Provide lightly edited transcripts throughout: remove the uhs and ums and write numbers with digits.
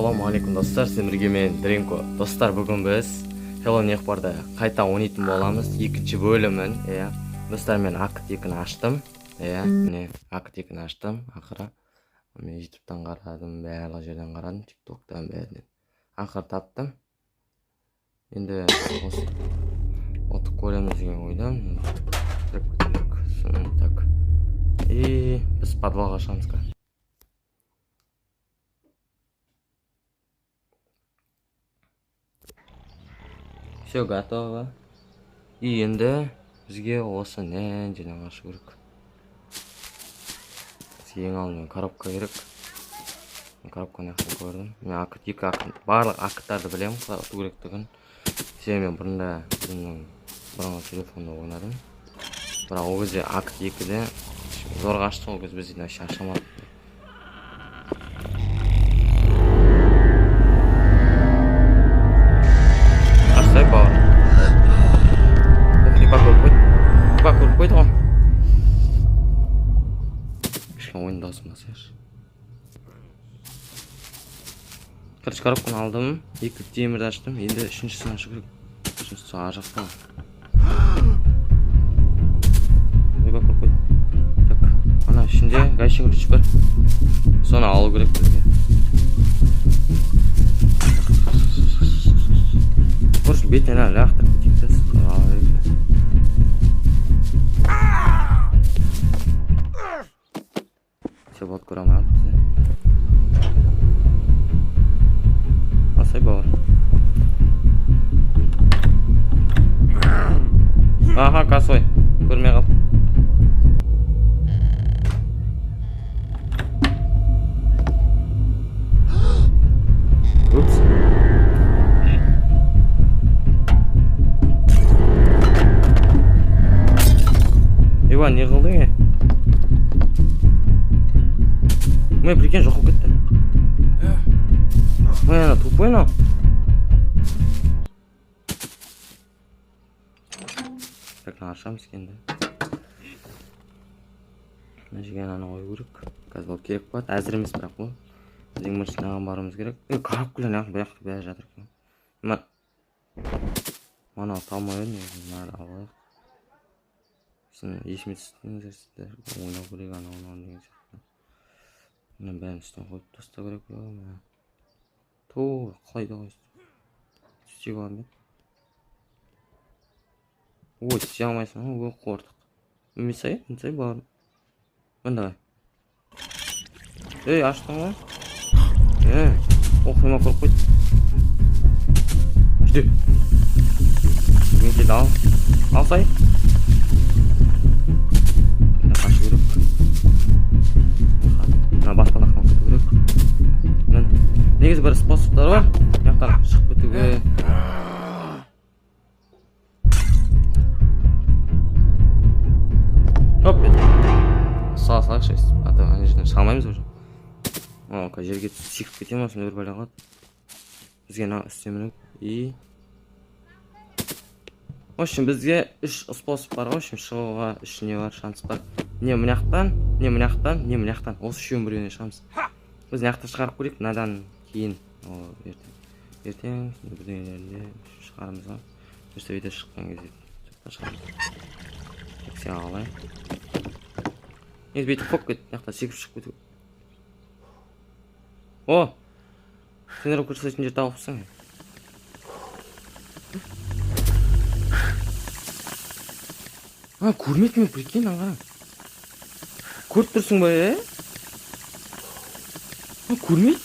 Ассалаумағалейкум достар, сіздермен бірге мен Дринко. Достар, бүгін біз Hello Neighbor'да қайта ойнайтын боламыз. Екінші бөлімін, иә. Достар, мен акт 2-ні аштым. Иә, міне акт 2-ні аштым ақыры. Мен YouTube'тан қарадым, барлық жерден қарадым, TikTok'тан бәрінен. Ақыры таптым. Енді осы ұтып көреміз деген ойдамын. Так, так. И біз подвалға шығамыз қазір. Все готово. И енді бізге осы нен жерден ашу керек. Бізге ең алдымен коробка керек. Мен коробканы аяқтан көрдім. Мен акт, екі акт, барлық акттарды білемін, қалай ұту керектігін. Себебі мен бұрында өзімнің бұрынғы телефонда ойнадым. Бірақ ол кезде акт 2-де зорға аштық, ол кезде біз вообще аша алмадық. Ашсай, бауыр. Хлеба көріп қойды. Хлеба көріп қойды ғой. Кішкене ойын дауысын басайықшы. Короче, коробканы алдым. Екі темірді аштым. Енді үшіншісін ашу керек. Үшіншісі ар жақта. Хлеба көріп қойды. Так, ана ішінде гаечный ключ бар. Соны алу керек бізге. Короче, бетіне ана лақтырып кетейік та, соны ала берейік. Все, вот көре алмадық бізде. Басай, бауыр. Аха, косой. Көрмей қалды. Упс. Иван, не қылдың, е? Мә, прикинь, жоқ болып кетті. Мә, ана тупой мынау. Так, мына ашамыз енді. Мына жерге ананы қою керек. Қазір ол керек болады. Әзір емес бірақ бұл. Біз ең бірінші мынаған баруымыз керек. Е, коробкалар мына жақта бәрі жатыр екен. Мынау талмай едім, негізі мынаны алып алайық. Сосын есіме түстіңіздер сіздер ойнау керек, анау мынау деген сияқты. Мына бәрін үстіне қойып тастау керек. Мына. Ту, құлайды ғой. Істей аламын ба? Ой, істей алмайсың ғой, ой, қордық. Мінсай, мінсай, бауырым. Мін давай. Ей, аштың ғой. Е, оқима көріп қойды. Жди. Мен келді, ал. Алсай. Мына қашу керек. Мына баспалдақтан алып кету керек. Мін. Негізі бір способтар бар. Мына жақтан шығып кетуге. Хоп, сала салайықшы, а то ана жерден шыға алмаймыз уже. О, қазір жерге түсіп секіріп кете ма, сондай бір бәле қалады. Бізге мына үстіне міну и в общем, бізге үш способ бар ғой, в общем, шығуға үш не бар, шанс бар. Не мына жақтан, не мына жақтан, не мына жақтан. Осы үшеуінің біреуінен шығамыз. Біз мына жақта шығарып көрейік, мынадан кейін. Ол ертең. Ертең сондай бірдеңелерінде шығарамыз ғой. Просто видео шыққан кезде шығарамыз. Так, сен алайық. Негізі бүйтіп қойып кет, мына жақта секіріп шығып кету. О! Тренировка жасайтын жер тауыпсың. А, көрмедім мен, прикинь, ана қара. Көріп тұрсың ба, е? А, көрмейді.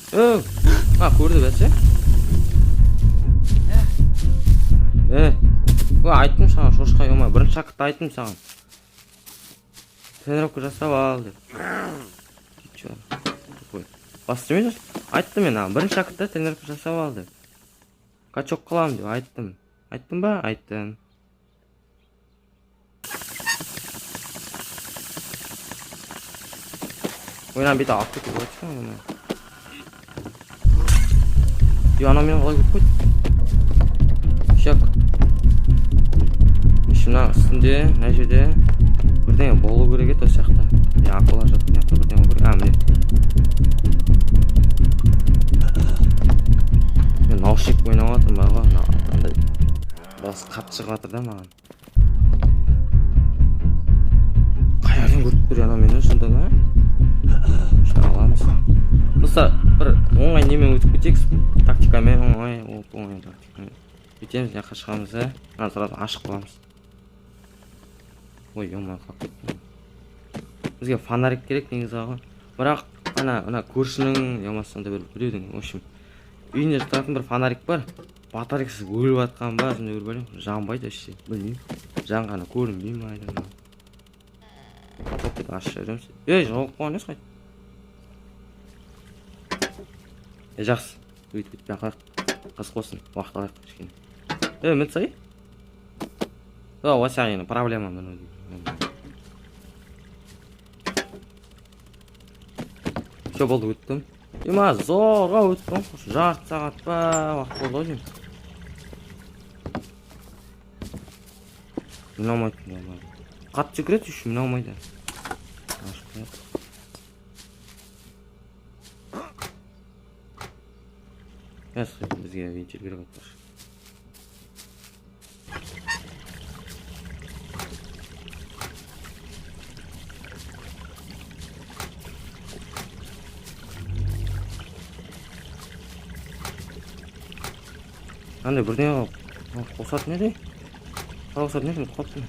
Өу, а, көрді бәсе. Е, ой, айттым саған, шошқа ема, бірінші акт айттым саған. Тренировка жасап ал деп. Ты чё? Тупой. Бас істемей. Айттым мен аған, бірінші актта тренировка жасап ал деп. Качок қыламын деп айттым. Айттым ба? Айттым. Ой, мынаны бүйтіп алып кетуге болады шығар оны. Е, анау мені қалай көріп қойды? Щак. Еще мына үстінде, мына жерде бірдеңе болу керек еді осы жақта. Е, акула жатыр, мына жақта бірдеңе болу керек. А, міне. Наушник ойнап жатырмын бар ғой, мына андай дауыс қатты шығып жатыр да маған. Қай жерден көріп тұр анау мені шынында да? Шын аламыз. Достар, бір оңай немен өтіп кетейік, тактикамен, оңай, оп, оңай тактикамен. Бүйтеміз, мына жаққа шығамыз да, мына сразу ашық қыламыз. Ой, ё-моё, қалып кеттім. Бізге фонарик керек негізі ғой. Бірақ ана көршінің, я болмаса сондай бір біреудің, в общем, үйінде тұратын бір фонарик бар. Батарейкасыз өліп жатқан ба, сондай бір бәле, жанбайды вообще, білмеймін. Жанғаны көрінбей ма, айдана. Топ кетіп ашып жібереміз. Ей, жауып қойған емес қой. Е, жақсы. Өйтіп өйтпей ақ қояйық. Қызық болсын, уақыт алайық кішкене. Е, мітсай? О, осы енді проблема міне. Все, болды, өттім. Ема, зорға өттім. Жарты сағат па уақыт болды ау деймін. Міне алмайды, міне алмайды. Қатты секіреді еще, міне алмайды. Ашып қояйық. Бізге вентиль керек айтпақшы. Андай бірдеңе қосатын еді. Қалай қосатын еді, ұмытып қалыппын.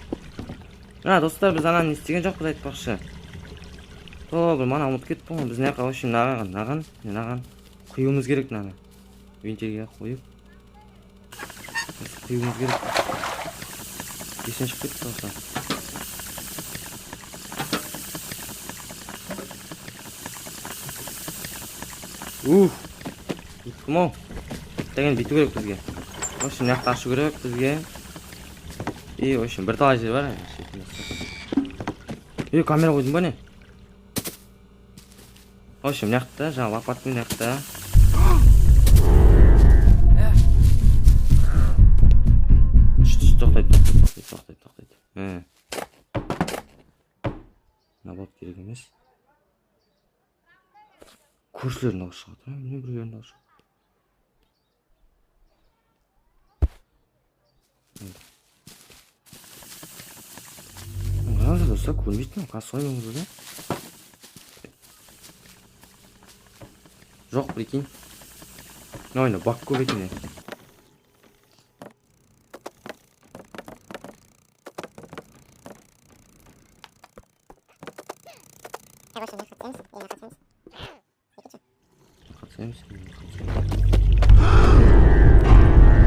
А, достар, біз ананы не істеген жоқпыз айтпақшы. О, бір мана ұмытып кеттім ғой. Біз мына жаққа, в общем, мынаған құюымыз керек мынаны. Вентильге қойып. Біз құюымыз керек. Есен шығып кетті осы. Уф! Өттім ау. Деген бүйту керек бізге. В общем, мына жақты ашу керек бізге. И, в общем, бірталай жер бар. Ей, камера қойдың ба не? В общем, мына жақта, жаңа лопатамен мына жақта. Түш, тоқтайды, тоқтайды, тоқтайды, тоқтайды. Мына болт керек емес. Көршілердің дауысы шығады, а? Міне біреулердің дауысы шығады. Қараңыздар, достар, көрінбейді мынау, қазір солай болыңыз да. Жоқ, прикинь. Мынау енді баг көп екен.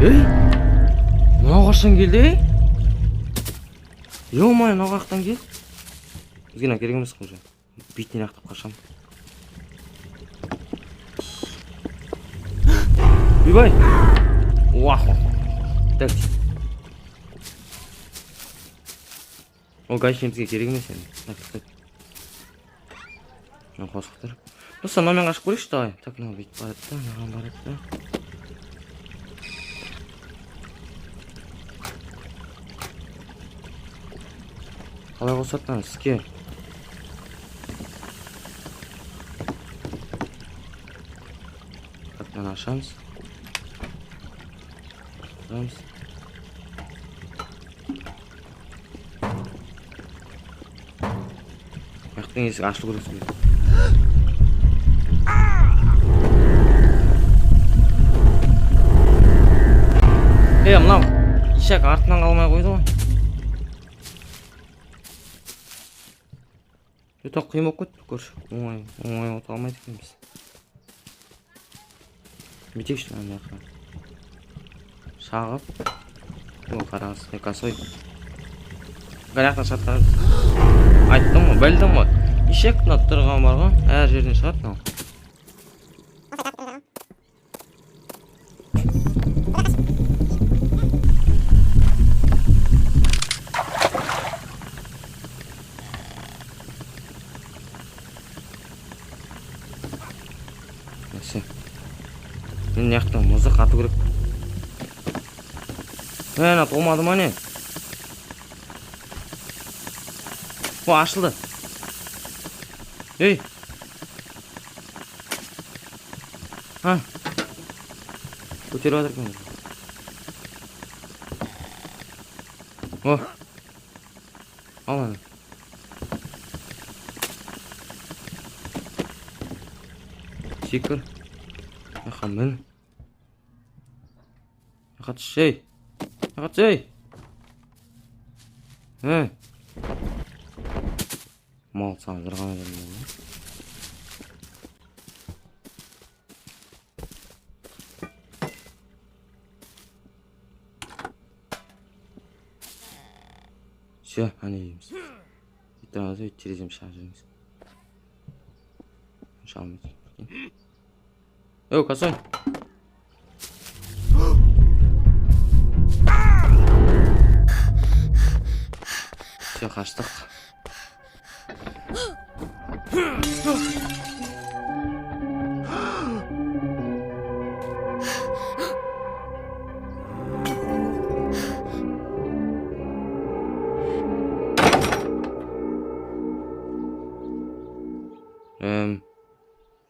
Ей! Мынау қашан келді, ей? Ё-моё, мынау қаяқтан келді? Бізге мынау керек емес қой уже. Бетінен ақтап қашамын. Ойбай! Уах, уах, уах. Так. Ол гаечник бізге керек емес енді. Так, так. Мынау қосып тұр. Достар, мынамен қашып көрейікші, давай. Так, мынау бүйтіп барады да, мынаған барады да. Қалай қосады мынаны іске? Так, мынаны ашамыз. Ашамыз. Жақтың есігі ашылу керек бізге. Е, мынау ишак артынан қалмай қойды ғой. Өте қиын болып кетті, көрші. Оңай, оңай ота алмайды екенбіз. Бүйтейікші мына жаққа. Шағып. О, қараңыз, косой. Мына жақтан шығады, қараңыз. Айттым ғой, білдім ғой. Ишек мына тұрған бар ғой, әр жерден шығады мынау. Мен мына жақтан мұзды қату керек. Ана толмады ма не? О, ашылды. Ей. А. Көтеріп жатыр екен. О! Ал аны. Секір. Мына мін. Мына түс, ей. Мына түс, ей. Ей. Мал саған жырған адам болды. Все, ане дейміз. Бүйтіп терезем шығарып жібереміз. Шыға алмайды. Ей, косой. Все, қаштық.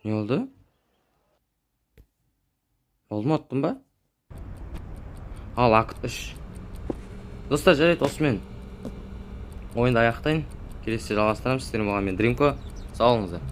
Не болды? Болды ма, ұттым ба? Ал, акт 3. Достар, жарайды, осымен ойынды аяқтайын. Келесіде жалғастырамыз. Сіздермен болған мен, Дримко. Сау болыңыздар.